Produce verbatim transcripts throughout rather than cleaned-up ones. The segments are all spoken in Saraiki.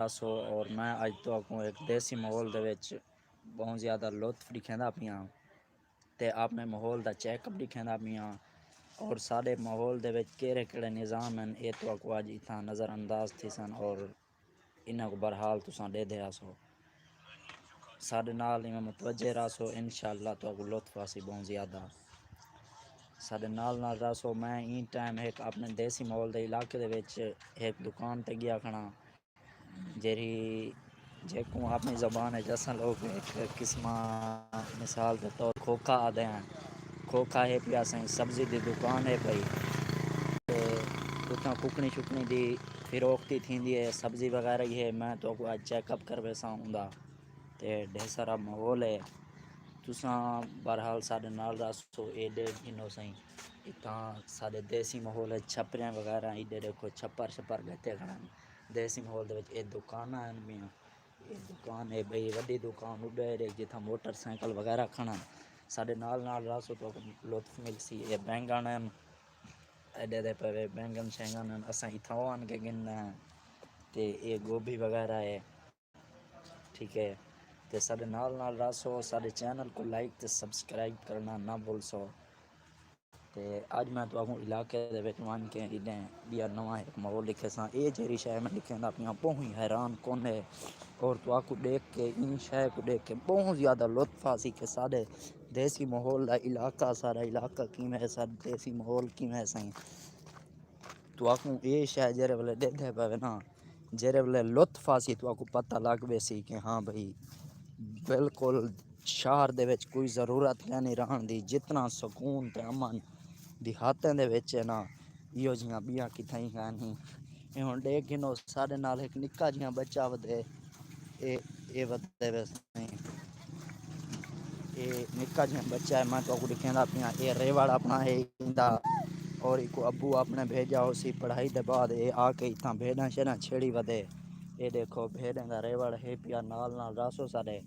راسو، اور میں اڄ تہاکوں ہک دیسی ماحول دے وچ ٻہوں زیادہ لطف ݙکھیندا پیاں تے اپݨے ماحول دا چیک اپ ݙکھیندا پیاں، اور ساݙے ماحول دے وچ کیڑھے کیڑھے نظام ہن، اے تہاکوں اڄ اتھاں نظر انداز تھیسن، اور انہاں کوں بہرحال تساں ݙیہدے رہسو۔ ساݙے نال ایویں متوجہ رہسو، انشاءاللہ تہاکوں لطف آسی ٻہوں زیادہ۔ ساݙے نال نال رہسو۔ میں ایں ٹائم ہک اپݨے دیسی ماحول دے علاقے دے وچ ہک دکان تے ڳیا کھڑاں، جیڑھی، جیکوں اپݨی زبان وچ اساں لوک ہک قسمہ، مثال دے طور کھوکھا آہدے ہیں۔ کھوکھا ہے پیا سائیں، سبزی دی دکان ہے پئی۔ تے اتھاں ککڑی شکڑی دی فروختی تھیندی ہے، سبزی وغیرہ ہی ہے۔ میں تہاکوں اڄ چیک اپ کرویساں اوندا۔ تے ڈھیر سارا ماحول ہے۔ تساں بہرحال ساݙے نال رہسو، اے ݙیکھ گھنو سائیں۔ اتھاں ساݙے دیسی ماحول ہے، چھپریاں وغیرہ ایݙے ݙیکھو، چھپر چھپر گھتے کھڑن۔ دیسی ماحول دے وچ اے دکاناں ہن میاں۔ اے دکان ہے ٻئی وݙی دکان، اݙے ݙیکھ جتھاں موٹر سائیکل وغیرہ کھڑن۔ ساݙے نال نال رہسو تہاکوں لطف ملسی۔ اے بینگن ہن، ایݙے دے پئے بینگن شینگن ہن، اساں اتھاں او آن کے گھننے ہیں۔ تے اے گوبھی وغیرہ ہے۔ ٹھیک ہے، تے ساݙے نال نال رہسو، ساݙے چینل کوں لائک تے سبسکرائب کرݨا نہ بھلسو۔ تے اڄ میں تہاکوں علاقے دے وچ ونڄ کے ایݙے ٻیا نواں ہک ماحول ݙکھیساں۔ اے جیڑھی شے میں ݙکھیندا پیاں، ٻہوں ہی حیران کن ہے، اور تہاکوں ݙیکھ کے، ایں شے کوں ݙیکھ کے ٻہوں زیادہ لطف آسی کہ ساݙے دیسی ماحول دا علاقہ، ساݙا علاقہ کیویں ہے، ساݙا دیسی ماحول کیویں ہے سائیں۔ تہاکوں اے شے جیڑھے ویلے ݙیہدے پئے نا، جیڑھے ویلے لطف آسی، تہاکوں پتہ لڳ ویسی کہ ہاں بھئی، بالکل شہر دے وچ کوئی ضرورت کائنی رہݨ دی، جتنا سکون تے امن دیہاتیں دے وچ ہے نا، ایہو جیہاں ٻیاں کتھائیں کائنی۔ اے ہݨ ݙیکھ گھنو، ساݙے نال ہک نکا جیہاں ٻچہ ودے، اے، اے ودے وے سائیں۔ اے نکا جیہاں ٻچہ ہے، میں تہاکوں ݙکھیندا پیاں، اے ریوڑ اپݨا ہے ایندا، اور ایکوں ابو اپݨے بھیجا ہوسی پڑھائی دے بعد، اے آ کے اتھاں بھیݙاں شیݙاں چھیڑی ودے۔ اے ݙیکھو بھیݙیں دا ریوڑ ہے پیا، نال نال رہسو ساݙے۔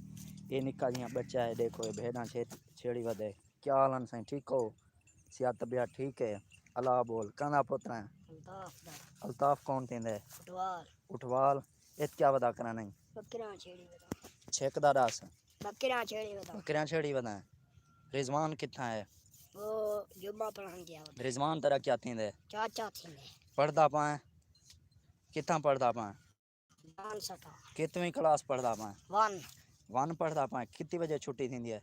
اے نکا جیہاں ٻچہ ہے، ݙیکھو اے بھیݙاں چھیڑ-، چھیڑی ودے۔ کیا حال ہن سائیں، ٹھیک ہو؟ صحت طبیعت ٹھیک ہے؟ اللہ بول، کیندا پتر ہیں؟ الطاف دا۔ الطاف کون تھیندے؟ اٹھوال۔ اٹھوال۔ ات کیا ودا کرݨا نہیں؟ ٻکریاں چھیڑی ودا۔ چھک دا ݙس۔ ٻکریاں چھیڑی ودا۔ ٻکریاں چھیڑی ودا۔ رضوان کتھاں ہے؟ او جمعہ پڑھݨ ڳیا ودا۔ رضوان تیݙا کیا تھیندے؟ چاچا تھیندے۔ پڑھدا پئیں؟ کتھاں پڑھدا پئیں؟ جان سٹا۔ کتویں کلاس پڑھدا پئیں؟ ون۔ ون پڑھدا پئیں۔ کتی وڄے چھٹی تھیندی ہے؟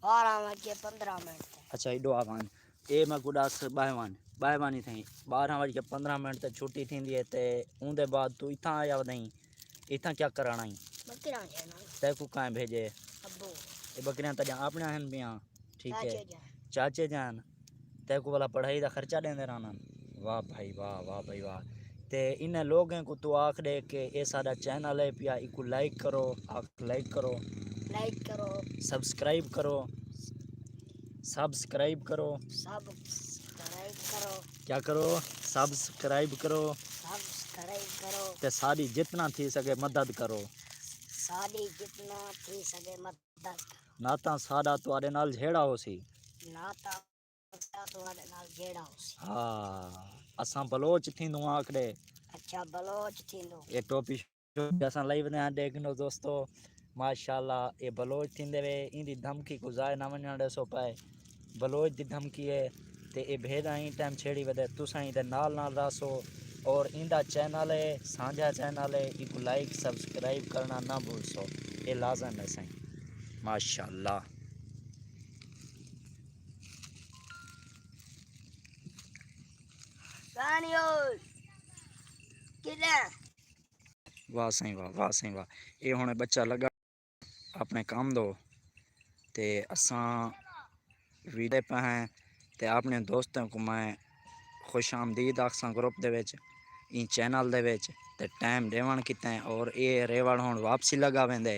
ٻارہاں وڄ کے پندرہ منٹ تے۔ اچھا، ایݙو آ ونڄ۔ اے میکوں ݙس، ٻاہر ونڄ، ٻاہر ونڄ تھئیں۔ ٻارہاں وڄ کے پندرہ منٹ تے چھٹی تھیندی ہے تے اوندے بعد توں اتھاں آیا ودیں؟ اتھاں کیا کرݨ آئیں؟ ٻکریاں چھیڑݨ۔ تیکوں کائیں بھیجے؟ ابو۔ اے ٻکریاں تیݙیاں اپݨیاں ہن پیاں؟ ٹھیک ہے۔ چاچے جان۔ چاچے جان، تیکوں ولا پڑھائی دا خرچہ ݙیندے رہݨ؟ واہ بھائی واہ، واہ بھائی واہ۔ تے انہیں لوگیں کوں توں آکھ ݙے کہ اے ساݙا چینل ہے پیا، ایکوں لائک کرو، آکھ لائک کرو۔ لائک کرو۔ سبسکرائب کرو۔ سبسکرائب کرو۔ سبسکرائب کرو۔ کیا کرو؟ سبسکرائب کرو۔ سبسکرائب کرو۔ تے ساݙی جتنا تھی سڳے مدد کرو۔ ساݙی جتنا تھی سڳے مدد کرو۔ نہ تاں ساݙا تہاݙے نال جھیڑا ہوسی۔ نہ تاں ساݙا تہاݙے نال جھیڑا ہوسی۔ ہا، اساں بلوچ تھیندوں آکھ ݙے۔ اچھا، بلوچ تھیندوں۔ اے ٹوپی شوپی اساں لائی ودے ہیں، ݙیکھ گھنو دوستو، ماشاءاللہ، اے بلوچ تھیندے وے، ایندی دھمکی کوں ضائع نہ ونڄݨ ݙیسو پئے۔ بلوچ دی دھمکی ہے، تے اے بھیݙاں ایں ٹائم چھیڑی ودے، تساں ایندے نال نال رہسو، اور ایندا چینل ہے، سانجھا چینل ہے، ایکوں لائک، سبسکرائب کرݨا نہ بھلسو، اے لازم ہے سائیں۔ ماشاءاللہ۔ پاݨی او کݙاں؟ واہ سائیں واہ، واہ سائیں واہ۔ اے ہݨ ٻچہ لڳا اپݨے کم دو، تے اساں ویݙے پئے ہیں، تے اپݨے دوستاں کوں میں خوش آمدید آکھساں گروپ دے وچ، ایں چینل دے وچ، تے ٹائم ݙیوݨ کیتے، اور اے ریوڑ ہݨ واپسی لڳا ویندے،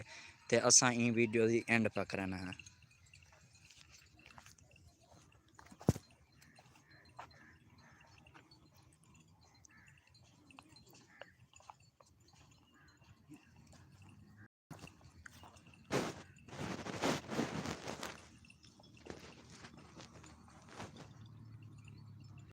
تے اساں ایں ویڈیو دی اینڈ پہ کرݨا ہے۔